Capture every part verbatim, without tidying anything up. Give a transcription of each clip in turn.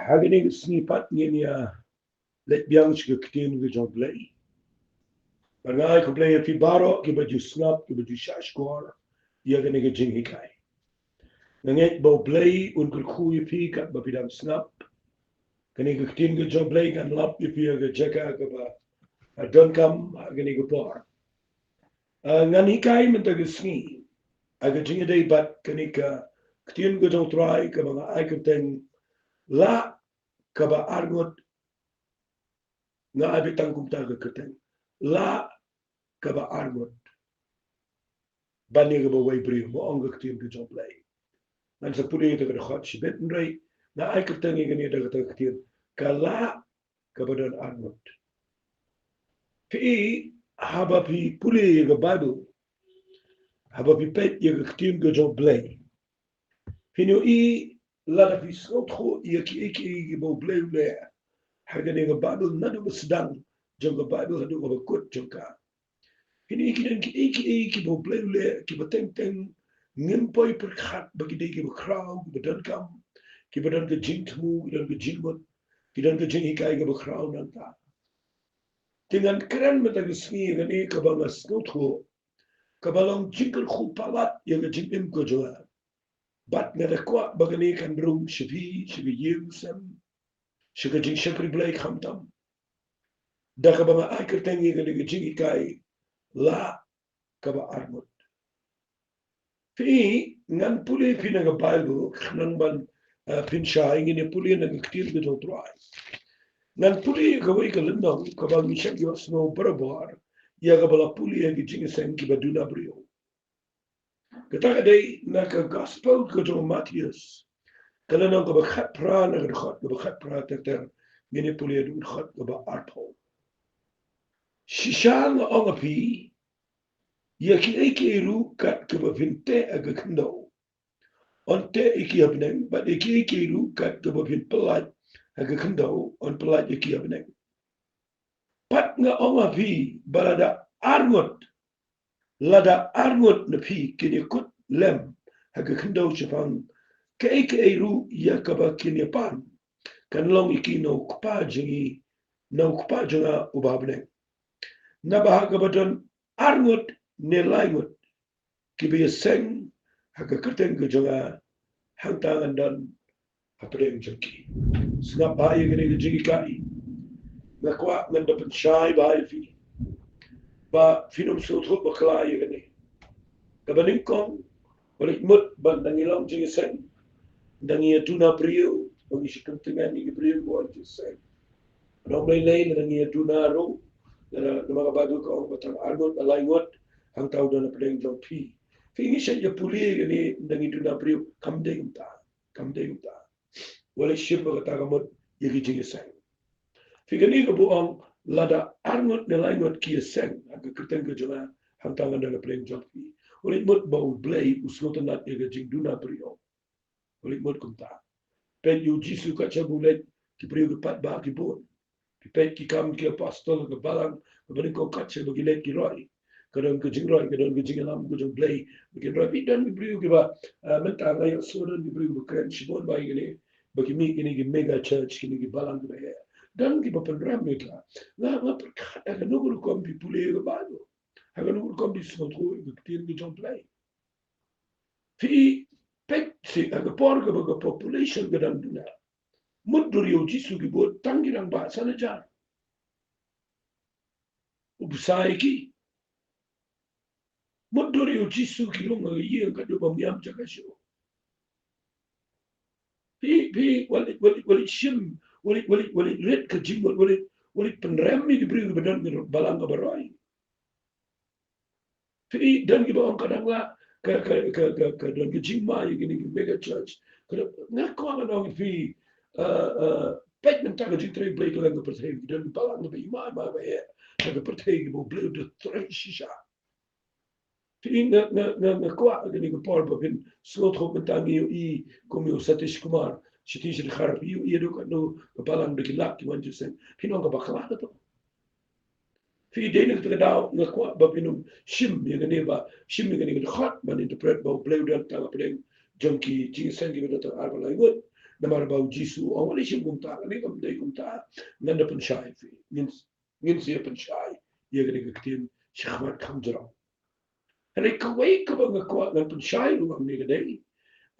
Ha kane ka sngi pat ngin ïa leit biang sha ka ktien ka jong U Blei. Bad nga ai khublei ïa phi baroh kiba ju sngap, kiba ju shahshkor ïa kane ka jinghikai. Nga ngeit ba U Blei un kyrkhu ïa phi katba phi dang sngap. Kane ka ktien ka jong U Blei kan lap ïa phi ha ka jaka kaba donkam ha kane ka por. Ah, ngan hikai mynta ka sngi ha ka jingïadei bad kane ka ktien ka jong U Trai kaba nga ai kyrteng Lah Kaba Arngut. Nga ai beit tang kumta ka kyrteng, Lah Kaba Arngut ban ïa kaba wei briew, ba ong ka ktien ka jong U Blei. Ngan sa pule ïa kata ka dkhot shibit, hynrei nga ai kyrteng ïa kane da kata ka ktien, Ka Lah Kaba Don Arngut. Phi i, haba phi pule ïa ka Baibl, haba phi peit ïa ka ktien ka jong U Blei, phin ïohi lada phi sngewthuh ïa kiei kiei kiba U Blei u leh ha kane ka Baibl, naduh ba sdang jong ka Baibl haduh kaba kut jong ka, phin ïohi ki don kiei kiei kiba U Blei u leh kiba teng teng ngim poi pyrkhat ba ki dei kiba khraw, kiba donkam, kiba don ka jingthmu, ki don ka jingmut, ki don ka jinghikai kaba khraw nangta. Te ngan kren mynta ka sngi ïa kane kaba nga sngewthuh kaba long jingkyrkhu palat ïa ka jingim ka jong nga. Bad nga da kwah ba kane kan rung sha phi, sha ka ïing sem, sha ka jingshakri Blei khamtam, da kaba nga ai kyrteng ïa kane ka jinghikai, Lah Kaba Arngut. Phi i, ngan pule ïa phi na ka Baibl, khnang ban, eh, pynshai, ngin ïa pule na ka ktien ka jong U Trai. Ngan pule ïa kawei ka lynnong kaba ngi shait ïohsngew barabor ïa kaba la pule ïa ki jingïaseng kiba duna briew. Kata ka dei na ka Gospel ka jong u Mathaios, ka lynnong kaba khatphra, na ka dkhot kaba khatphra ter ter, ngin ïa pule haduh dkhot kaba arphew. Shisha nga ong ïa phi, ïa kiei kiei ruh kat kaba phin teh ha ka khyndew, yn teh ïa ki ha bneng, bad ïa kiei kiei ruh kat kaba phin pyllait ha ka khyndew, yn pyllait ïa ki ha bneng. Pat nga ong ïa phi ba lada arngut, lada arngut na phi kin ïa kut lem ha ka khyndew shaphang kaei kaei ruh ïa kaba kin ïa pan, kan long ïa ki na u Kpa jong ngi, na u Kpa jong nga uba ha bneng. Naba ha kaba don arngut ne laingut kiba ïaseng ha ka kyrteng ka jong nga, hangta ngan don ha pdeng jong ki. Sngap bha ïa kane ka jinghikai. Nga kwah ngan da pynshai bha ïa phi ba phin ym sngewthuh bakla ïa kane. Kaba nyngkong, wat leit mut ba ynda ngi long jingïaseng, ynda ngi ïa duna briew, ba ngi shu pyntngen ïa ki briew ba wan jingïaseng. Ynda ym lei lei, lada ngi ïa duna ruh, lada, namar ka Baibl ka ong ba tang arngut ne laingut, hangta u don ha pdeng jong phi. Phi, ngi shait ïa pule ïa kane, ynda ngi duna briew, kam dei kumta, kam dei kumta. Wat leit shim ha kata ka mut ïa ki jingïaseng. Phi, kane kaba ong lada arngut ne laingut ki ïaseng ha ka kyrteng ka jong nga, hangta ngan don ha pdeng jong phi. Wat leit mut ba U Blei u sngewtynnat ïa ka jingduna briew. Wat leit mut kumta. Peit ïa u Jisu katba u leit, ki briew ki paidbah ki bun. Phi peit Ki Kam ki Apostol, ka balang kaba nyngkong, katba ki leit ki roi. Ka don ka jingroi, ka don ka jingïalam ka jong U Blei ba kin roi. Phi, don ki briew kiba, ah, mynta nga ïohsngew don ki briew ba kren shibun bha ïa kine, ba ki mih kine ki mega church, kine ki balang kiba heh. Don kiba pynrem ïa ka. Nga, nga pyrkhat ha kano ka rukom phi pule ïa ka Baibl, ha kano ka rukom phi sngewthuh ïa ka ktien ka jong U Blei. Phi peit seh ha ka por kaba ka population ka dang duna. Mutdur ïa u Jisu ki bud tang ki rangbah san hajar. U bsa ïa ki. Mutdur ïa u Jisu ki rung ha ka ïing, ka dei bym ñiam jaka shuh. Phi, phi, wat leit, wat leit, wat leit shim, wat leit, wat leit, wat leit rit ka jingmut, wat leit, wat leit pynrem ïa ki briew kiba don ka balang kaba roi. Phi, don kiba ong ka dang lah, ka, ka, ka, ka, ka don ka jingma ïa kine ki mega church. Ka don, nga kwah ngan ong ïa phi, uh, uh, peit mynta ka jingtrei Blei ka long ka pyrthei, ki don ki balang kiba i mai mai ba heh ha ka pyrthei kiba U Blei u da trei shisha. Phi, nga, nga, nga, nga kwah ha kane ka por ba phin sngewthuh mynta ngi ïohi kum ïa u Satish Kumar, Satish Dkhar, phi ïohi haduh katno ka balang da ki lak ki wan jingïaseng. Phin ong ka bakla kato. Phi, dei na kata ka daw nga kwah ba phin ym shim ïa kane, ba shim ïa kane ka dkhot ban interpret ba U Blei u don tang hapdeng jong ki jingïaseng kiba don tang arngut ne laingut. Namar ba u Jisu u ong, wat shim kumta, kane kam dei kumta, ngan da pynshai ïa phi. Ngin, ngin sa ïa pynshai ïa kane ka ktien shakhmat kham jrong. Hynrei kawei kaba nga kwah ngan pynshai ruh hangne ka dei,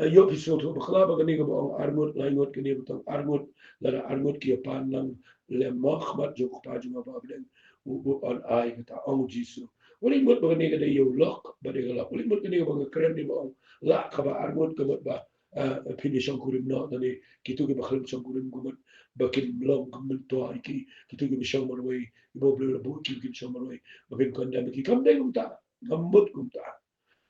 eh, ïoh phi sngewthuh bakla ba kane kaba ong arngut, laingut, kane ba tang arngut, lada arngut ki ïa pan lang lem ha khmat jong u Kpa jong nga ba ha bneng, u, u ong ai kata, ong u Jisu. Wat mut ba kane ka dei ïa u lok bad ïa ka lok. Wat mut kane kaba nga kren ne ba ong lah kaba arngut ka mut ba, eh, phin ïa shongkurim noh, lane kito kiba khlem shongkurim ka mut ba kin long ka myntoi ïa ki, kito kiba shong marwei, kiba U Blei u la buh ïa ki ba kin shong marwei, ba kin condemn ïa ki. Kam dei kumta. Ngam mut kumta.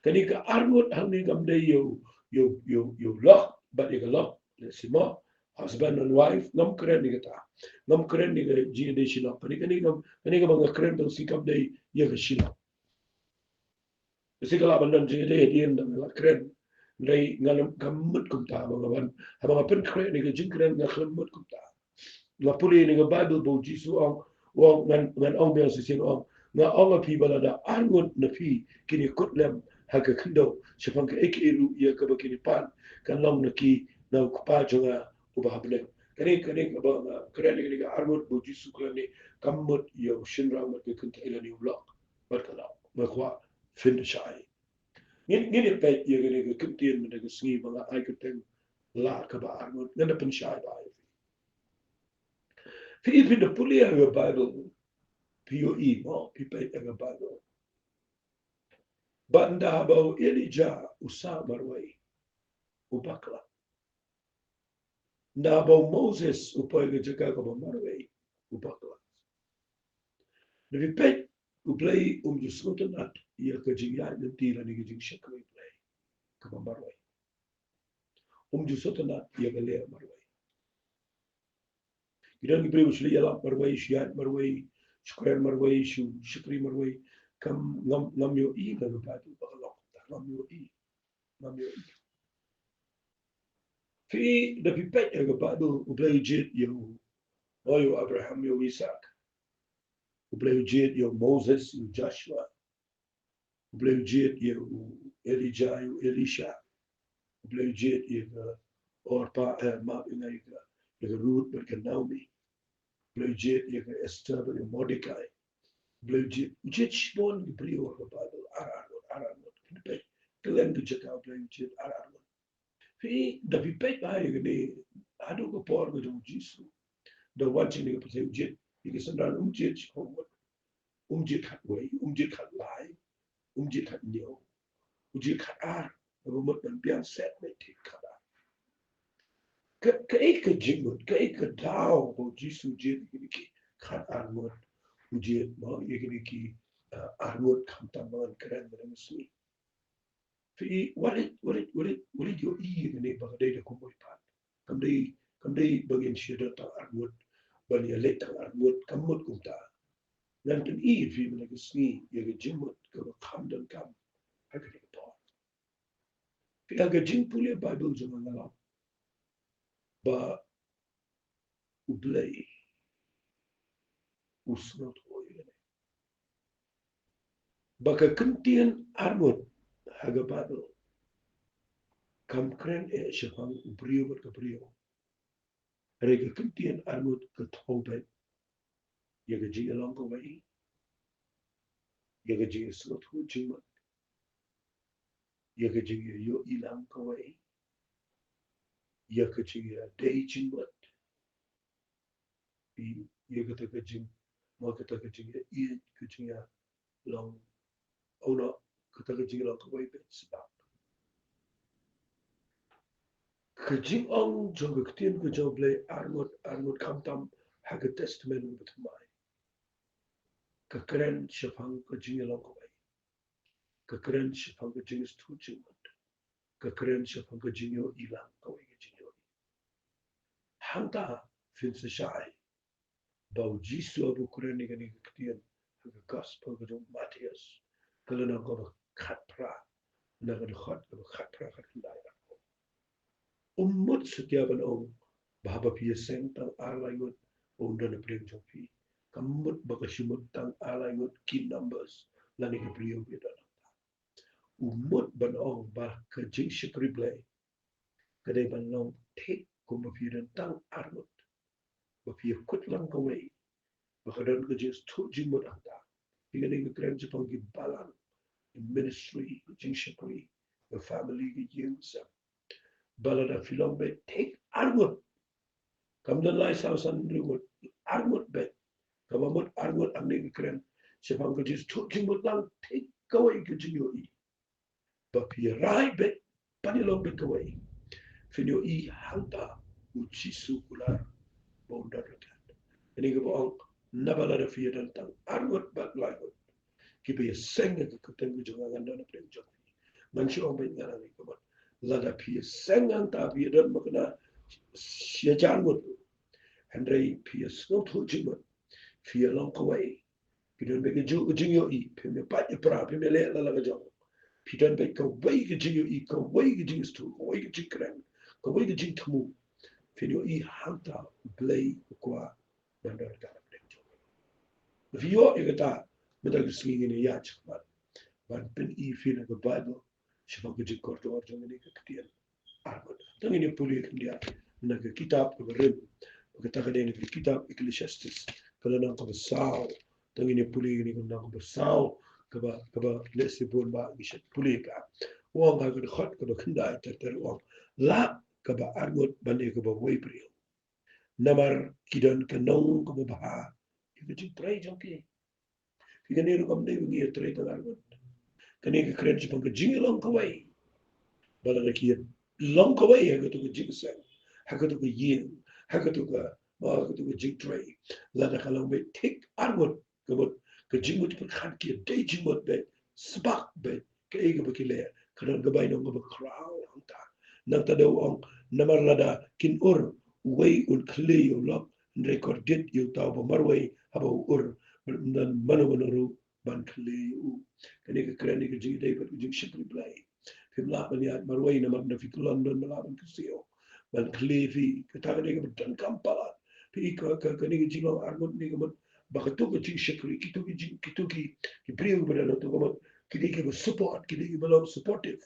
Kane ka arngut hangne kam dei ïa u, ïa u, ïa u, ïa u lok bad ïa ka lok. Lehse mo, husband and wife, ngam kren ïa kata. Ngam kren ïa ka jingïadei shilok. Kane, kane ngam, kane kaba nga kren tang shi kam dei ïa ka shilok. Shi ka lah ban don jingïadei hadien da nga la kren. Hynrei ngam, ngam mut kumta ba nga wan. Haba nga pynkhreh ïa ka jingkren nga khlem mut kumta. Nga pule ïa ka Baibl ba u Jisu u ong, u ong ngan, ngan ong biang shisien, u ong, nga ong ïa phi ba lada arngut na phi kin ïakut lem ha ka khyndew shaphang kaei kaei ruh ïa kaba kin ïa pan, kan long na ki na u Kpa jong nga uba ha bneng. Kane, kane kaba nga kren ïa kane ka arngut ba u Jisu u kren ne kam mut ïa u shynrang bad ka kynthei lane u lok bad ka lok. Nga kwah phin da shai. Ngin, ngin ïa peit ïa kane ka ktien mynta ka sngi ba nga ai kyrteng lah kaba arngut, ngan da pynshai bha ïa phi. Phi, phi da pule ïa ka Baibl, phi ïohi mo, phi peit ïa ka Baibl. Ba ynda haba u Elijah u sah marwei, u bakla. Ynda haba u Moses u poi ka jaka kaba marwei, u bakla. Da phi peit, U Blei um ju sngewtynnat ïa ka jingïaid lynti lane ka jingshakri Blei kaba marwei. Um ju sngewtynnat ïa ka leh marwei. Ki don ki briew shu leit ïalap marwei, shu ïaid marwei, shu kren marwei, shu shakri marwei. Kam, ngam, ngam ïohi na ka Baibl ba ka long kumta, ngam ïohi. Ngam ïohi. Phi, da phi peit ïa ka Baibl, U Blei u jied ïa u, ïa u Abraham, ïa u Isaak. U Blei u jied ïa u Moses, ïa u Joshua. U Blei u jied ïa u Elijah, ïa u Elisha. U Blei u jied ïa ka Orpah, eh, map ïa nga, ïa ka, ïa ka Ruth bad ka Naomi. U Blei u jied ïa ka Esther bad ïa u Mordecai. U Blei u jied, u jied shibun ki briew ha ka Baibl, ar arngut, ar arngut. Phi peit, kylleng ki jaka U Blei u jied ar arngut. Phi, da phi peit bha ïa kane, haduh ka por ka jong u Jisu. Da wan sha kane ka pyrthei u jied ïa ki synran, um jied shibun. Um jied khatwei, um jied khatlai, um jied khathynñiew, u jied khatar, kaba mut ban biang set beit khatar. Ka, kaei ka jingmut, kaei ka daw ba u Jisu u jied ïa kine ki khatar ngut, u jied mo ïa kine ki, eh, arngut khamtam ba ngan kren mynta ka sngi. Phi, wat rit, wat rit, wat rit, wat rit ïohi ïa kane ba ka dei da kumwei pat. Kam dei, kam dei ba ngin shu don tang arngut, ban ïaleit tang arngut, kam mut kumta. Ngan pyni ïa phi mynta ka sngi ïa ka jingmut kaba kham donkam ha kane ka por. Phi, ha ka jingpule Baibl jong nga nga la ba U Blei u sngewthuh ïa kane. Ba ka kyntien arngut ha ka Baibl kam kren eh shaphang u briew bad ka briew. Hynrei ka kyntien arngut ka thoh beit ïa ka jingïalong kawei, ïa ka jingïasngewthuh jingmut, ïa ka jingïaïohi lang kawei, ïa ka jingïadei jingmut. Ïa, ïa kata ka jing, mo kata ka jingïa, ïa ka jingïalong, oh no, kata ka jingïalong kawei beit sbak. Ka jingong jong ka ktien ka jong U Blei arngut, arngut khamtam ha ka Testament Bathymmai. Ka kren shaphang ka jingïalong kawei. Ka kren shaphang ka jingïasngewthuh jingmut. Ka kren shaphang ka jingïohi lang kawei ka jingïohi. Hangta phin sa shai ba u Jisu haba u kren ïa kane ka ktien ha ka Gospel ka jong u Mathaios, ka lynnong kaba khatphra, na ka dkhot kaba khatphra, khatkhyndai. Um mut satia ban ong ba haba phi ïaseng tang ar lai ngut ba un don ha pdeng jong phi. Kam mut ba ka shimut tang ar lai ngut ki numbers lane ki briew ki don. U mut ban ong ba ka jingshakri Blei ka dei ban long thik kumba phi don tang arngut, ba phi ïa kut lang kawei, ba ka don ka jingstad jingmut hangta. Phi kane ka kren shaphang ki balang, ki ministry, ki jingshakri, ka family, ka ïing, sa. Ba lada phi long beit thik arngut, kam don lai saw san hynriew ngut, arngut beit. Kaba mut arngut hangne ka kren shaphang ka jingstad jingmut lang thik kawei ka jingïohi. Ba phi rai beit, phi long beit kawei. Phin ïohi hangta u Jisu kular ba un don ryngkat. Kane kaba ong, naba lada phi ïa don tang arngut bad lai ngut, kiba ïa seng ha ka kyrteng ka jong nga, ngan don hapdeng jong phi. Ngan shu ong beit nga, ngan ong kumne. Lada phi ïa seng hangta, phi ïa don makna shi hajar ngut, hynrei phi ïa sngewthuh jingmut, phi ïa long kawei. Phi don beit ka ju-, ka jingïohi, phim ïa pait ïa pra, phim ïa leh la la ka jong. Phi don beit kawei ka jingïohi, kawei ka jingstad, kawei ka jingkren, kawei ka jingthmu. Phin ïohi hangta U Blei u kwah ban don ryngkat bad jong. Phi ïoh ïa kata, mynta ka sngi ngin ïa ïaid shakhmat ban pyni ïa phi na ka Baibl shaphang ka jingkordor jong kane ka ktien arngut. Tang ngin ïa pule khyndiat na ka kitab kaba rim, ba kata ka dei na ka kitab Ecclesiastes, ka lynnong kaba saw. Tang ngin ïa pule kane ka lynnong kaba saw, kaba, kaba lehse bun bah ngi shait pule ka. U ong ha ka dkhot kaba khyndai ter ter, u ong, lah kaba arngut ban ïa kaba wei briew, namar ki don ka nong kaba bha ïa ka jingtrei jong ki. Phi, kane ruh kam dei ba ngi ïa trei tang arngut. Kane ka kren shaphang ka jingïalong kawei. Ba lada ki ïalong kawei ha kato ka jingseng, ha kato ka ïing, ha kato ka, ha kato ka jingtrei, lada ka long beit thik arngut, ka mut ka jingmut pyrkhat ki ïa dei jingmut beit, sbak beit kaei kaba ki leh, ka don ka bainong kaba khraw hangta. Nangta da u ong, namar lada kin ur, uwei un khlieh ïa u lok, hynrei kordit ïa uta uba marwei haba u ur, bad ym don mano mano ruh ban khlieh ïa u. Kane ka kren ïa ka jingïadei bad ka jingshakri Blei. Phim lah ban ïaid marwei namar lada phi kyllon don ba lah ban kyrsiew ban khlieh ïa phi. Kata ka dei kaba donkam palat. Phi, ka, ka, kane ka jinglong arngut ne ka mut ba kato ka jingshakri, kito ki jing, kito ki, ki briew ba don hato ka mut, ki dei kiba support, ki dei kiba long supportive,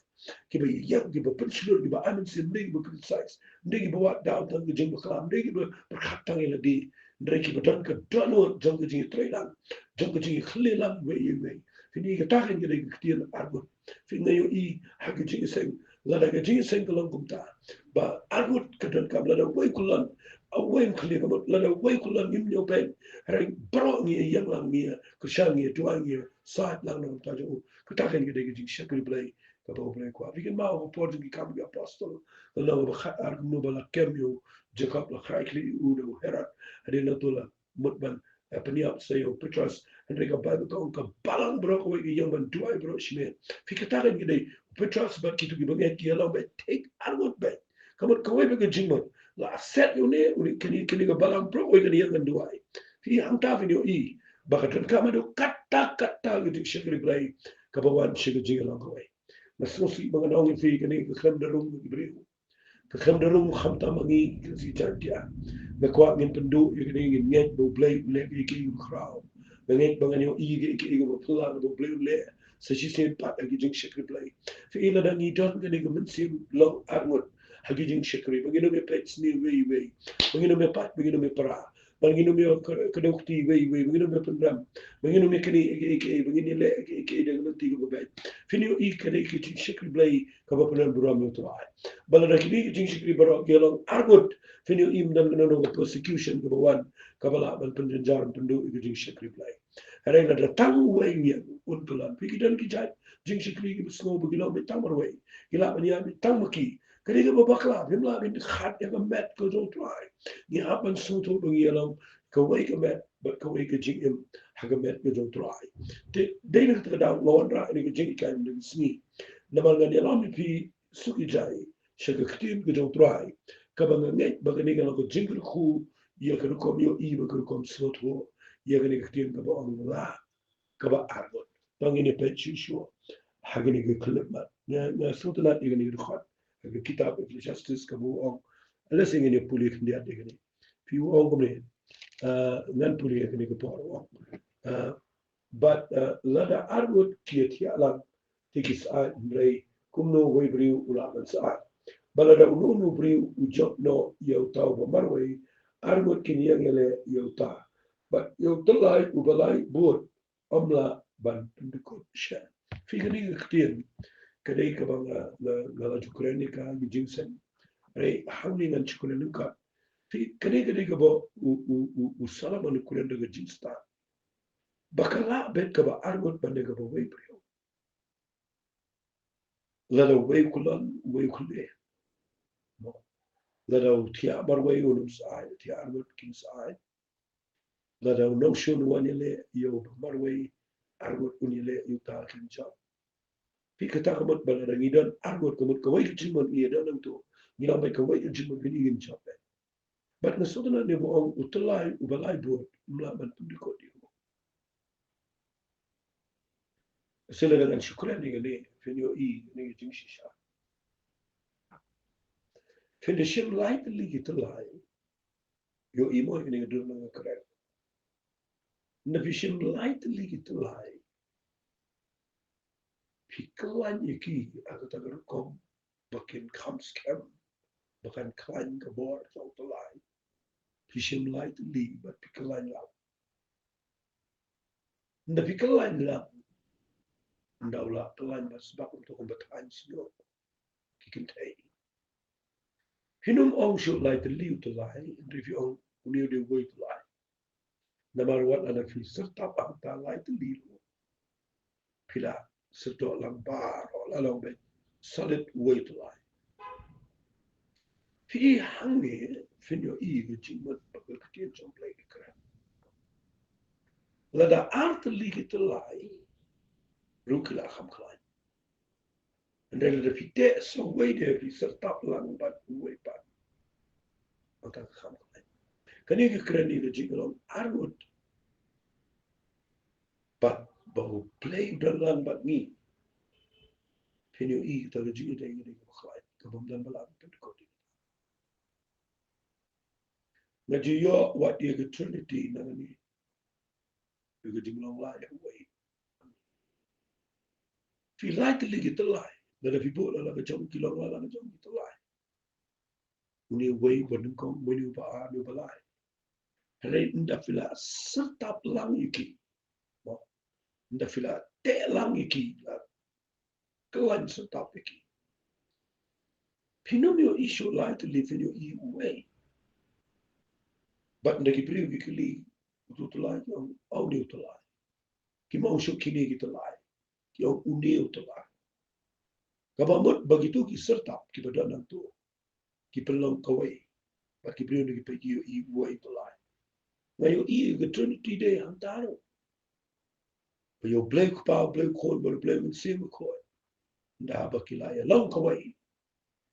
kiba ïeng, kiba pynshlur, kiba ai mynsiem, ym dei kiba criticize, ym dei kiba wad down tang ka jingbakla, ym dei kiba pyrkhat tang ïa lade, hynrei kiba don ka dohnud jong ka jingïatreilang, jong ka jingïakhlieh lang iwei ïa iwei. Phin ïohi kata ka dei ka ktien arngut. Phin, nga ïohi ha ka jingïaseng, lada ka jingïaseng ka long kumta, ba arngut ka donkam, lada uwei u kyllon, uwei um khlieh, ka mut lada uwei u kyllon ngim ñiewbeiñ. Hynrei baroh ngi ïeng lang, ngi ïa kyrshan, ngi ïa duwai, ngi ïa said lang na ka bynta jong u. Kata ka dei ka jingshakri Blei kaba U Blei u kwah. Phi kynmaw ha ka por jong ki Kam ki Apostol, ka lynnong ba khatar, kumno ba la kem ïa u Jakob, la khrai khlieh ïa u da u Herod. Hadien nangta la mut ban, eh, pynïap sa ïa u Petros. Hynrei ka Baibl ka ong ka balang baroh kawei ka ïeng ban duwai baroh shimet. Phi, kata ka dei, u Petros bad kito ki bangeit ki ïalong beit thik arngut beit. Ka mut kawei beit ka jingmut. La set ïa une, une, kane, kane ka balang baroh kawei kan ïeng kan duwai. Phi, hangta phin ïohi ba ka donkam haduh katta katta ka jingshakri Blei kaba wan sha ka jingïalong kawei. Nga sngewsih ba ngan ong ïa phi, kane ka khlem da rung ki briew. Ka khlem da rung khamtam ma ngi ki Khristan. Nga kwah ngin pynduh ïa kane, ngin ngeit ba U Blei u leh ïa kiei kiei kiba khraw. Nga ngeit ba ngan ïohi ïa kiei kiei kiba phylla ba U Blei u leh sa shisien pat ha ki jingshakri Blei. Phi, lada ngi don kane ka mynsiem long arngut ha ki jingshakri, ba ngin ym ïa peit sniew iwei ïa iwei, ba ngin ym ïa pait, ba ngin ym ïa pra, ba ngin ym ïa ka, ka dei u kti iwei ïa iwei, ba ngin ym ïa pynrem, ba ngin ym ïa kane ïa kiei kiei, ba ngin ïa leh ïa kiei kiei da ka lynti kaba beit. Phin ïohi ka dei ka jingshakri Blei kaba pynburom ïa U Trai. Ba lada kine ki jingshakri baroh ki long arngut, phin ïohi ym don kano kano ka persecution kaba wan kaba lah ban pynjynjar, pynduh ïa ka jingshakri Blei. Hynrei lada tang uwei u ïeng, un kyllon. Phi, ki don ki jait jingshakri kiba sngew ba ki long beit tang marwei, ki lah ban ïaid beit tang ma ki. Ka dei kaba bakla, phim lah ban khat ïa ka met ka jong U Trai. Ngi hap ban sngewthuh ba ngi ïalong kawei ka met bad kawei ka jingim ha ka met ka jong U Trai. Te dei na kata ka daw nga wanrah ïa kane ka jinghikai mynta ka sngi, namar ngan ïalom ïa phi suk ïa jai sha ka ktien ka jong U Trai, kaba nga ngeit ba kane ka long ka jingkyrkhu ïa ka rukom ïohi bad ka rukom sngewthuh ïa kane ka ktien kaba ong lah kaba arngut. Tang ngin ïa peit shuh shuh ha kane ka khyllipmat. Nga, nga sngewtynnat ïa kane ka dkhot ha ka kitab Ecclesiastes kaba u ong. Lehse ngin ïa pule khyndiat ïa kane. Phi, u ong kumne, ah, ngan pule ïa kane ka por, u ong. Ah, bad, ah, lada arngut ki ïathiah lang, te ki syaid, hynrei kumno uwei u briew u lah ban syaid? Ba lada uno uno u briew u jop noh ïa uta uba marwei, arngut kin ïeng ïaleh ïa uta. Bad ïa u tyllai uba lai bud, ym lah ban pyndykut shen. Phi, kane ka ktien ka dei kaba nga, nga, nga la ju kren ïa ka ha ki jingseng. Hynrei hangne ngan shu kren ryngkat. Phi, kane ka dei kaba u, u, u, u Solomon u kren da ka jingstad. Ba ka lah beit kaba arngut ban dei kaba wei briew. Lada uwei u kyllon, uwei u khylleh. Mo. Lada u thiah marwei un ym syaid, u thiah arngut kin syaid. Lada u nongshun u wan ïaleh ïa uba marwei, arngut un ïaleh ïa uta, kin jop. Phi, kata ka mut ba lada ngi don arngut, ka mut kawei ka jingmut ngi ïa don hangto, ngi long beit kawei ka jingmut, ngi kin jop beit. Bad nga sngewtynnat ne ba ong u tyllai uba lai bud, ym lah ban pyndykut ïa u. Shisha lada ngan shu kren ïa kane, phin ïohi ïa kane ka jingshisha. Phin da shim lai tylli ki tyllai. Ïohi mo ïa kane ka dur ba nga kren. Ynda phi shim lai tylli ki tyllai, phi khlaiñ ïa ki ha kata ka rukom ba kin kham skhem, ba kan khlaiñ ka bor jong u tyllai. Phi shim lai tylli bad phi khlaiñ lang. Ynda phi khlaiñ lang, ynda u la khlaiñ bad sbak, um to kumba thaiñ snier ki kynthei. Phin ym ong shuh lai tylli u tyllai, hynrei phi ong une u dei uwei u tyllai. Namar wat lada phi syrtap hangta lai tylli ruh, phi la syrtap lang baroh, la long beit solid uwei u tyllai. Phi, hangne phin ïohi ïa ka jingmut ba ka ktien jong U Blei ka kren. Lada ar tylli ki tyllai ruh ki la kham khlaiñ. Hynrei lada phi teh sa uwei de, phi syrtap lang bad uwei pat, hangta ka kham khlaiñ. Kane ka kren ïa ka jinglong arngut bad ba U Blei u don lang bad ngi. Phin ïohi kata ka jingïadei, ïadei kaba khlaiñ, kaba ym don ba lah ban pyndykut. Nga ju ïoh wat ïa ka Trinity nangne. Ïa ka jinglong lai ha uwei. Phi, lai tylli ki tyllai. Lada phi buh la la ka jong ki long la la ka jong ki tyllai. Une uwei uba nyngkong, une uba ar, une uba lai. Hynrei ynda phi la syrtap lang ïa ki, mo, ynda phi la teh lang ïa ki, la khlaiñ syrtap ïa ki, phin ym ïohi shuh lai tylli, phin ïohi uwei. Bad ynda ki briew ki kylli, uto u tyllai, ki ong, une u tyllai. Kim ong shuh kine ki tyllai, ki ong une u tyllai. Kaba mut ba kito ki syrtap kiba don hangto ki pynlong kawei. Bad ki briew na ki pyrthei ki ïohi uwei u tyllai. Nga ïohi ïa ka Trinity de hangta ruh. Ba ïa U Blei U Kpa, U Blei U Khun bad U Blei U Mynsiem Bakhuid, ynda ba ki la ïalong kawei,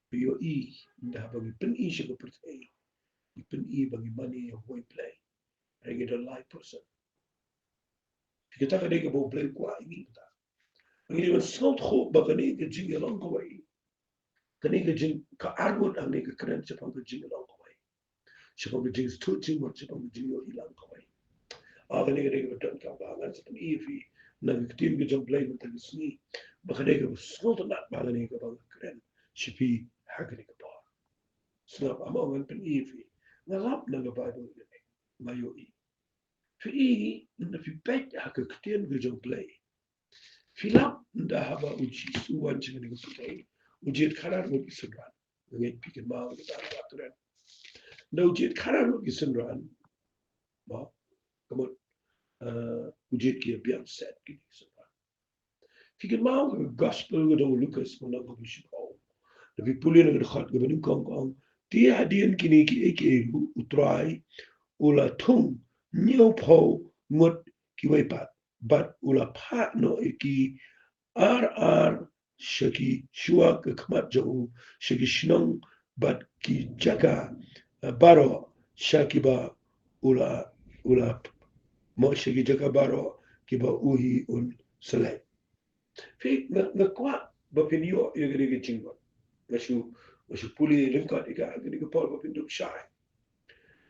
ba ïohi, ynda ba ngi pyni sha ka pyrthei, ngi pyni ba ngi mane ïa uwei U Blei. Hynrei ngi don lai person. Phi, kata ka dei kaba U Blei u kwah ïa ngi kata. Ngi dei ban sngewthuh ba kane ka jingïalong kawei, kane ka jing, ka arngut hangne ka kren shaphang ka jingïalong kawei, shaphang ka jingsngewthuh jingmut, shaphang ka jingïohi lang kawei. Ah, kane ka dei kaba donkam ba ngan sa pyni ïa phi na ka ktien ka jong U Blei mynta ka sngi, ba ka dei kaba sngewtynnat ba kane kaba nga kren sha phi ha kane ka por. Sngap, ym ong ngan pyni ïa phi. Nga lap na ka Baibl kane, nga ïohi. Phi, ynda phi peit ha ka ktien ka jong U Blei, phi lap ynda haba U Jisu u wan sha kane ka pyrthei, u jied khadar ngut ki synran. Nga ngeit phi kynmaw kata ka kren. Ynda u jied khadar ngut ki synran, mo, ka mut, eh, u jied ki biang set ki synran. Phi kynmaw ka Gospel ka jong u Lukas, ka lynnong kaba shiphew. Lada phi pule na ka dkhot kaba nyngkong, ka ong, te hadien kine kiei kiei ruh U Trai u la thung hynñiewphew ngut kiwei pat, bad u la phah noh ïa ki ar ar sha ki, shuwa ka khmat jong u, sha ki shnong bad ki jaka, eh, baroh sha kiba u la, u la, mo, sha ki jaka baroh kiba u hi un sa leit. Phi, nga, nga kwah ba phin ïoh ïa kane ka jingmut. Nga shu, nga shu pule lyngkot ïa ka, kane ka por ba phin dup shai.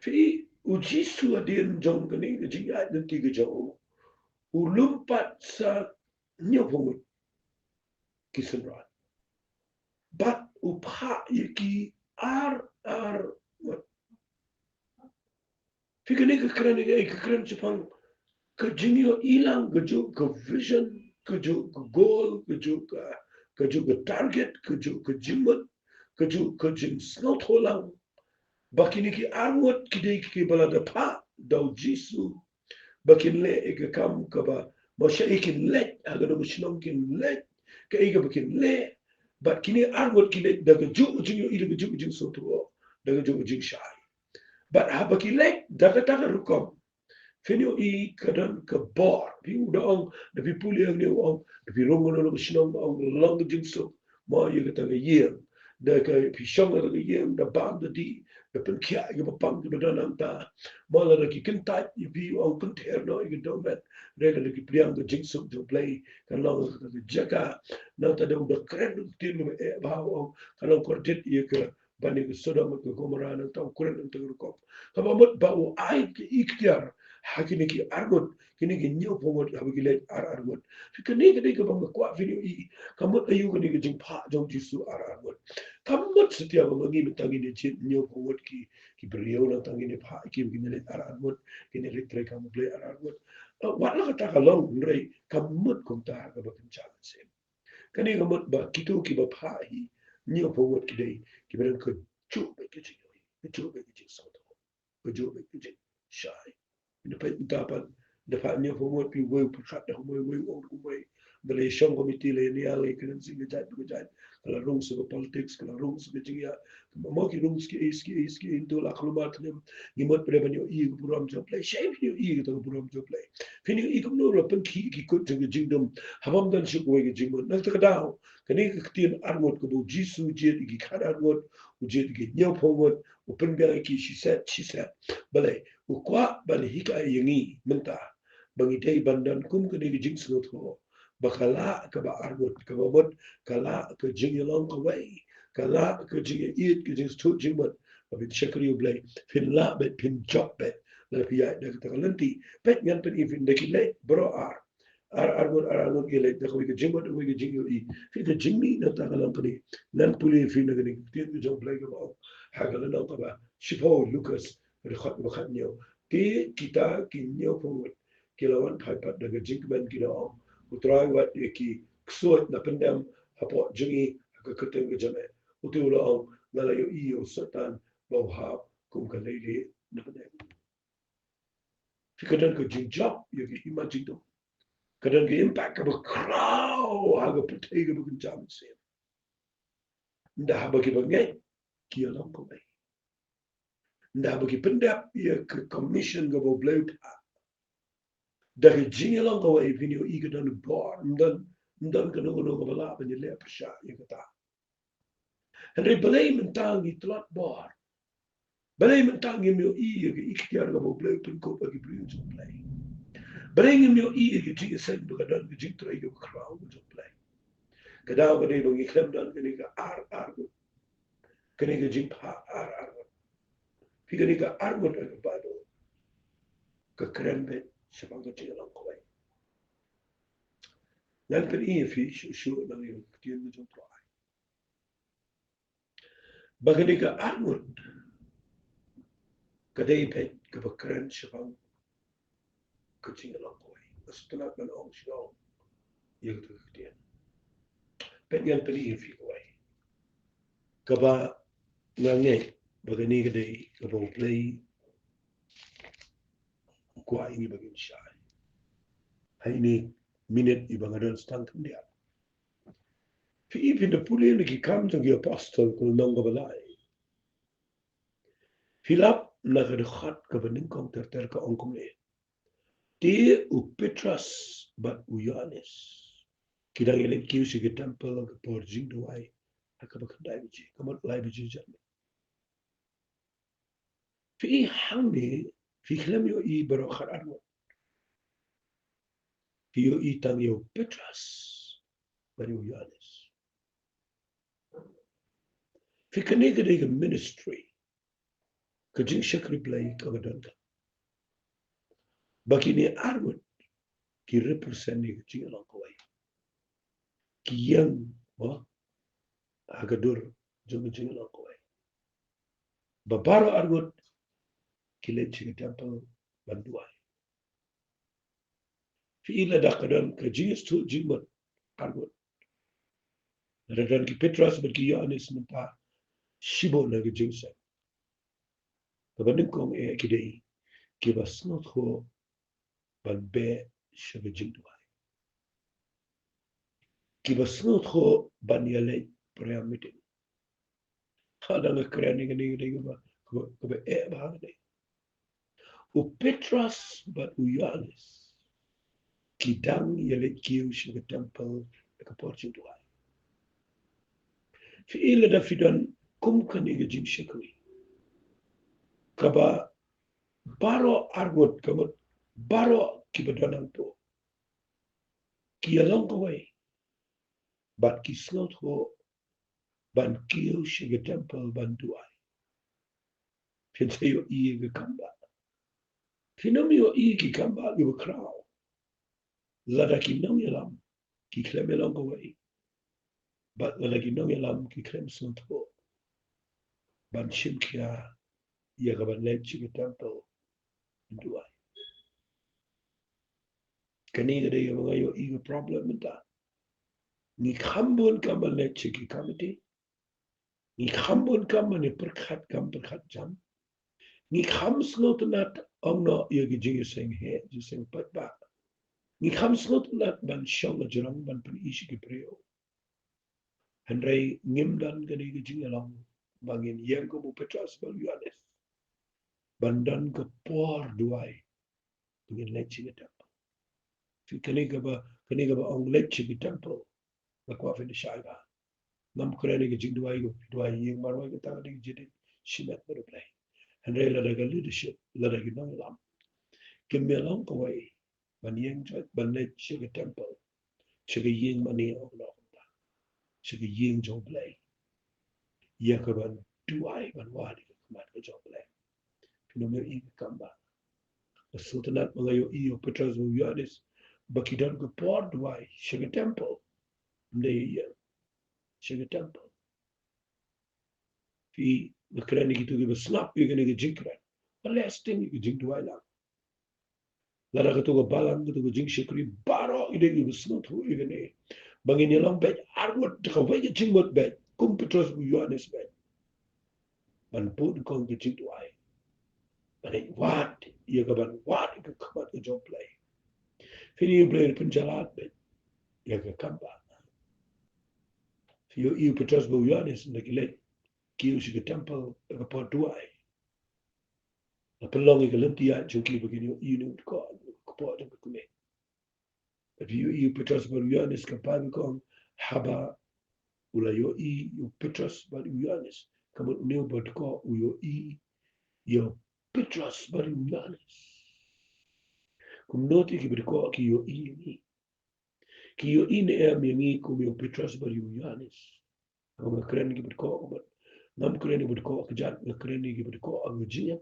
Phi, U Jisu hadien jong kane ka jingïaid lynti ka jong u, u lum pat sa hynñiewphew ngut ki synran. Bad u phah ïa ki ar ar ngut. Phi kane ka kren, ka kren shaphang ka jingïohi lang, ka jong ka vision, ka jong ka goal, ka jong ka, ka jong ka target, ka jong ka jingmut, ka jong ka jingsngewthuh lang. Ba kine ki ar ngut ki dei ki ba la da phah da u Jisu ba kin leh ïa ka kam kaba, ba shaei kin leit, ha kano ka shnong kin leit, kaei kaba kin leh. Bad kine ar ngut ki leit da ka jong ka jingïohi, da ka jong ka jingsngewthuh, da ka jong ka jingshai. Bad haba ki leit da kata ka rukom, phin ïohi ka don ka bor. Phi u da ong, da phi pule ïa une u ong, da phi rung kano kano ka shnong, ong long ka jingsuk. Mo, ïa kata ka ïing, da ka phi shong kata ka ïing, da bam da dih, da pynkhiah ïa kiba pang kiba don hangta. Mo, lada ki kyntait ïa phi, ong, kynther noh ïa ka dohmed. Hynrei lada ki pdiang ka jingsuk jong U Blei, kan long kata ka jaka. Nangta da u da kren ka ktien kaba eh bha, ong, kan long kordit ïa ka ban ïa ka Sodom bad ka Gomorrah, nangta u kren nangta ka rukom. Kaba mut ba u ai ka iktiar ha kine ki ar ngut, kine ki hynñiewphew ngut, haba ki leit ar ar ngut. Phi, kane ka dei kaba nga kwah phin ïohi. Ka mut aïu kane ka jingphah jong U Jisu ar ar ngut? Ka mut satia ba ma ngi mynta ngin ïa jied hynñiewphew ngut ki, ki briew, nangta ngin ïa phah ïa ki ba kin ïa leit ar ar ngut, kin ïa leit treikam U Blei ar ar ngut. Eh, wat la kata ka long, hynrei ka mut kumta ha kaba kynja mynsiem. Kane ka mut ba kito kiba phah hi hynñiewphew ngut ki dei kiba don kajuh beit ka jingïohi, kajuh beit ka jingsngewthuh, kajuh beit ka jingshai. Ynda peit mynta pat, da phah hynñiewphew ngut, phi, uwei u pyrkhat da kumwei, uwei u ong da kumwei. Da la ïashong committee, la ïania, la ïakren sha ka jait bad ka jait, ka la rung sha ka politics, ka la rung sha ka jingïa, ka ma, mo, ki rung sha kiei sha kiei sha kiei, ntu la khlem ar tylli. Ngi mut pat ban ïohi ïa ka burom jong U Blei. Shaei phin ïohi ïa kata ka burom jong U Blei? Phin ïohi kumno? La pynkhih ki kut jong ka jingdum ha bym don shuh kawei ka jingmut. Na kata ka daw, kane ka ktien ar ngut kaba U Jisu u jied ïa ki khat ar ngut, u jied ïa ki hynñiewphew ngut, u pynbiang ïa ki shiset shiset. Balei? U kwah ban hikai ïa ngi mynta ba ngi dei ban don kum kane ka jingsngewthuh, ba ka lah kaba ar ngut, kaba mut ka lah ka jingïalong kawei, ka lah ka jingïaieit, ka jingsngewthuh jingmut, ba phin shakri U Blei, phin lah beit, phin jop beit. Lada phi ïaid da kata ka lynti, peit, ngan pyni ïa phi, ynda ki leit baroh ar, ar ar ngut, ar ar ngut ki leit da kawei ka jingmut, kawei ka jingïohi. Phi, ka jingmih nangta ka long kane. Ngan pule ïa phi na kane ka ktien ka jong U Blei kaba ong ha ka lynnong kaba shiphew, Lukas, ka dkhot kaba khathynñiew. Te kita ki hynñiewphew ngut ki la wan phai pat da ka jingkmen, ki da ong, U Trai, wat ïa ki ksuid la pyndem hapoh jong ngi ha ka kyrteng ka jong me. Uta u la ong, Nga la ïohi ïa u Soitan ba u hap kum ka leilieh na bneng. Phi, ka don ka jingjop ïa ka hima jingdum. Ka don ka impact kaba khraw ha ka pyrthei kaba kynja mynsiem. Ynda haba kiba ngeit ki ïalong kawei, ynda haba ki pyndep ïa ka commission kaba U Blei u phah da ka jingïalong kawei, phin ïohi ka don bor. Ym don, ym don kano kano kaba lah ban ïaleh pyrshah ïa kata. Hynrei balei mynta ngi tlot bor? Balei mynta ngim ïohi ïa ka iktiar kaba U Blei u pynkup ha ki briew jong U Blei? Balei ngim ïohi ïa ka jingïaseng ba ka don ka jingtrei kaba khraw jong U Blei? Ka daw ka dei ba ngi khlem don kane ka ar ar ngut, kane ka jingphah ar ar ngut. Phi, kane ka ar ngut ha ka Baibl ka kren beit shaphang ka jingïalong kawei. Ngan pyni ïa phi shuh shuh na ka ktien ka jong U Trai ba kane ka ar ngut ka dei beit kaba kren shaphang ka jingïalong kawei. Nga sngewtynnat ban ong shuh ïa kata ka ktien. Peit, ngan pyni ïa phi kawei kaba nga ngeit ba kane ka dei kaba U Blei u kwah ïa ngi ba ngin shai ha ine i minit iba nga don tang khyndiat. Phi, phin da pule na Ki Kam jong ki Apostol, ka lynnong kaba lai. Phi lap na ka dkhot kaba nyngkong ter ter, ka ong kumne: Te u Petros bad u Ïoannis ki dang ïaleit kiew sha ki temple ha ka por jingduwai, ha kaba khyndai baje, ka mut lai baje janmiet. Phi, hangne phi khlem ïohi baroh khat ar ngut. Phi ïohi tang ïa u Petros bad ïa u Ïoannis. Phi, kane ka dei ka ministry, ka jingshakri Blei kaba donkam. Ba kine ar ngut ki represent ïa ka jingïalong kawei. Ki ïeng, mo, ha ka dur jong ka jinglong kawei. Ba baroh arngut ki leit sha ka temple ban duwai. Phi i lada ka don ka jingïathuh jingmut arngut, lada don ki Petros bad ki Ïoannis mynta shibun na ka jingseng, kaba nyngkong eh ki dei kiba sngewthuh ban beh sha ka jingduwai, kiba sngewthuh ban ïaleit prayer meeting. Hadang ka kren ïa kane ka dei kaba, kaba, kaba eh bha kane. U Petros bad u Ïoannis ki dang ïaleit kiew sha ka temple ha ka por jingduwai. Phi i lada phi don kum kane ka jingshakri kaba baroh arngut, kaba baroh kiba don hangto ki ïalong kawei bad ki sngewthuh ban kiew sha ka temple ban duwai. Phin sa ïohi ïa ka kambah. Phin ym ïohi ïa ki kambah kiba khraw lada ki nongïalam ki khlem ïalong kawei, bad lada ki nongïalam ki khlem sngewthuh ban shim khia ïa ka ban leit sha ka temple ban duwai. Kane ka dei kaba nga ïohi ka problem mynta. Ngi kham bun kam ban leit sha ki committee. Ngi kham bun kam ban ïa pyrkhat kam pyrkhat jam. Ngi kham sngewtynnat ong noh ïa ki jingïaseng heh, jingïaseng paidbah. Ngi kham sngewtynnat ban shong hajrong ban pyni sha ki briew. Hynrei ngim don kane ka jingïalong ba ngin ïeng kum u Petros bad u Ïoannis ban don ka por duwai. Ngin leit sha ka temple. Phi, kane kaba, kane kaba ong leit sha ka temple, nga kwah phin shai bha. Ngam kren ïa ka jingduwai, ka duwai ïing marwei, kata ka dei ka jingdon shimet bad U Blei. Hynrei lada ka leadership, lada ki nongïalam kim ïalong kawei ban ïeng jot, ban leit sha ka temple, sha ka ïing mane, ong noh kumta, sha ka ïing jong U Blei, ïa ka ban duwai, ban wad ïa ka khmat ka jong U Blei. Phin ym ïohi ka kambah. Nga sngewtynnat ba nga ïohi ïa u Petros bad u Ïoannis ba ki don ka por duwai sha ka temple. Ym dei ïa, sha ka temple. Phi, nga kren ïa kito kiba sngap ïa kane ka jingkren, ba leh sting ïa ka jingduwai lang. Lada kato ka balang, kato ka jingshakri, baroh ki dei kiba sngewthuh ïa kane, ba ngin ïalong beit arngut da kawei ka jingmut beit, kum u Petros bad u Ïoannis beit, ban bud kong ka jingduwai, ban leit wad ïa ka, ban wad ïa ka khmat ka jong U Blei. Phin ïohi U Blei u pynjlan beit ïa ka kambah. Phi ïohi u Petros bad u Ïoannis ynda ki leit kiew sha ka temple ha ka por duwai, la pynlong ïa ka lynti ïaid jong ki ba kin ïohi ïa une u dkoh, ka kpoh jong ka kmie. Bad phi ïohi u Petros bad u Ïoannis, ka Baibl ka ong, haba u la ïohi ïa u Petros bad u Ïoannis, ka mut une uba dkoh u ïohi ïa u Petros bad u Ïoannis. Kumno te kiba dkoh ki ïohi ïa ngi? Ki ïohi ne em ïa ngi kum ïa u Petros bad ïa u Ïoannis? Haba nga kren ïa kiba dkoh, kumba ngam kren ïa kiba dkoh kjat, nga kren ïa kiba dkoh ha ka jingim.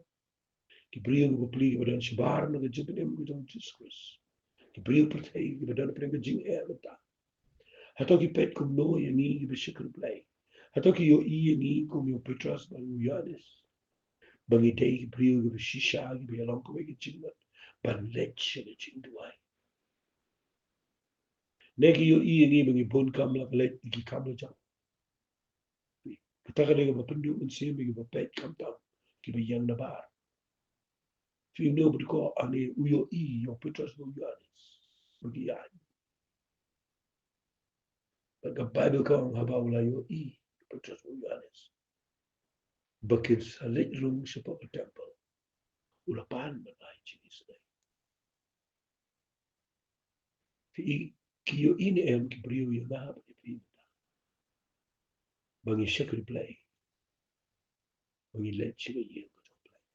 Ki briew kiba pli kiba don shabar na ka jingpynim ka jong u Jisu Khrist. Ki briew pyrthei kiba don hapdeng ka jingeh mynta. Hato ki peit kumno ïa ngi kiba shakri Blei? Hato ki ïohi ïa ngi kum ïa u Petros bad u Ïoannis, ba ngi dei ki briew kiba shisha, kiba ïalong kawei ka jingmut ban leit sha ka jingduwai? Ne ki ïohi ïa ngi ba ngi bun kam la ka leit, ki kam la jam? Kata ka dei kaba pynduh mynsiem ïa kiba peit khamtam, kiba ïeng nabar. Phi, une uba dkoh, ane u ïohi ïa u Petros bad u Ïoannis ba ki ïaid? Bad ka Baibl ka ong haba u la ïohi ïa u Petros bad u Ïoannis ba kin sa leit rung shapoh ka temple, u la pan ban ai jingïaseng. Phi, ki ïohi ne em ki briew ïa nga bad ïa phi mynta ba ngi shakri Blei, ba ngi leit sha ka ïing ka jong U Blei?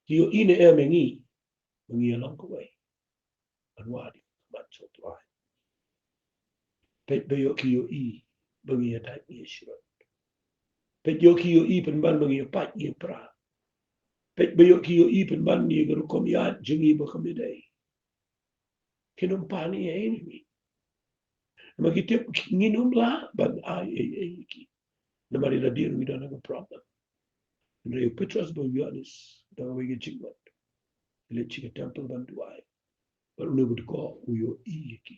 Ki ïohi ne em ïa ngi ba ngi ïalong kawei ban wad ïa ka khmat jong U Trai? Peit ba ïoh ki ïohi ba ngi ïadait, ngi ïashrut. Peit ïoh ki ïohi pynban ba ngi ïapait, ngi ïapra. Peit ba ïoh ki ïohi pynban ïa ka rukom ïaid jong ngi ba kam ïadei. Kin ym pan ei ei ïa ngi. Namar ki tip ngin ym lah ban ai ei ei ïa ki. Namar i la dih ruh i don ha ka problem. Hynrei u Petros bad u Ïoannis da kawei ka jingmut ki leit sha ka temple ban duwai. Bad une u dkoh u ïohi ïa ki.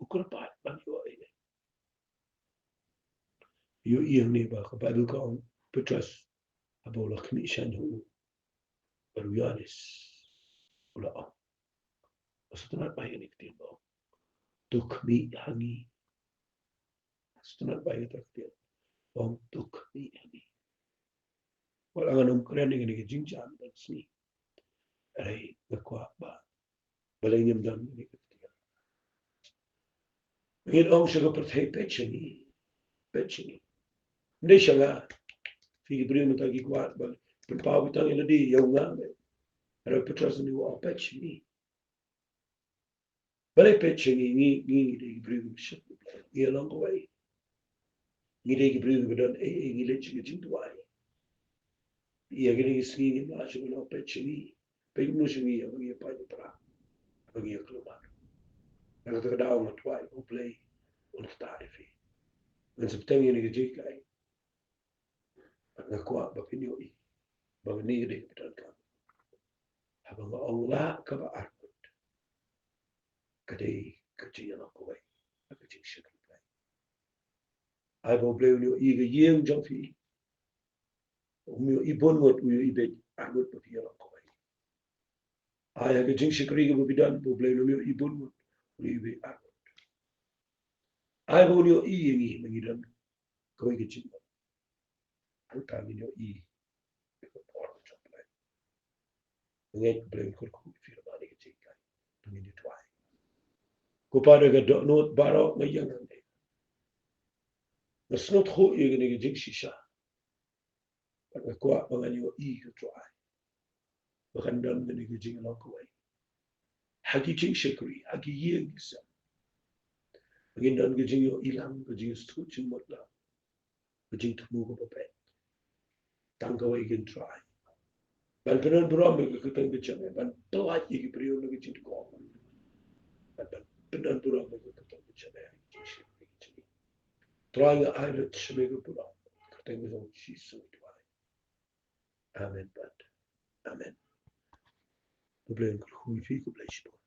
U kyrpad ban ïohi. Ïohi hangne ba ka Baibl ka ong u Petros haba u la khmih shaiñ ha u bad u Ïoannis u la ong, u sngewtynnat ba ïa kane ka ktien ba ong, to khmih ha ngi. Sngewtynnat ba ïa kata ka ktien ba ong to khmih ha ngi. Wat la ngan ym kren ïa kane ka jingjia ban sngi. Hynrei nga kwah ba balei ngim don kane ka ktien. Ngin ong sha ka pyrthei peit sha ngi. Peit sha ngi. Ym dei sha nga. Phi ki briew mynta ki kwah ban pynpaw ki tang ïa lade ïa u nga. Hynrei u Petros une u ong peit sha ngi. Balei peit sha ngi, ngi, ngi dei ki briew kiba shakri Blei. Ngi ïalong kawei. Ngi dei ki briew kiba don ei ei, ngi leit sha ka jingduwai. Ïa kine ki sngi ngim lah shuh ban ong peit sha ngi. Peit kumno sha ngi, haba ngi ïa pait ïa pra, haba ngi ïa kulmar. Na kata ka daw nga duwai ba U Blei un ktah ïa phi. Ngan sa bteng ïa kane ka jinghikai. Bad nga kwah ba phin ïohi ba kane ka dei ka donkam. Haba nga ong lah kaba ar ngut, ka dei ka jingïalong kawei, ka jingshakri Blei. Ai ba U Blei un ïohi ka ïing jong phi. Um ïohi bun ngut, u ïohi beit ar ngut ba phi ïalong kawei. Ai ha ka jingshakri kaba phi don ba U Blei un ym ïohi bun ngut, un ïohi beit ar ngut. Ai ba un ïohi ïa ngi ba ngi don kawei ka jingmut. Hangta ngin ïohi ïa ka bor jong U Blei. Nga ngeit U Blei un kyrkhu ïa phi lyngba kane ka jinghikai. To ngin ïa duwai. Ko Pa, da ka dohnud baroh nga ïeng hangne. Nga sngewthuh ïa kane ka jingshisha. Bad nga kwah ba ngan ïohi, ko Trai, ba kan don kane ka jinglong kawei ha ki jingshakri, ha ki ïing ki sem. Ba ngin don ka jingïohi lang, ka jingsngewthuh jingmut lang, ka jingthmu kaba beit. Tang kawei kin Trai, ban pyndon burom ïa ka kyrteng ka jong me, ban pyllait ïa ki briew na ka jingdukor, ban, ban pyndon burom ïa ka kyrteng ka jong me ha ka jingshakri ka jong ngi. Trai, nga ai lad sha me ka burom, ha ka kyrteng ka jong U Jisu ngi duwai. Amen bad amen. U Blei un kyrkhu ïa phi, khublei shibun.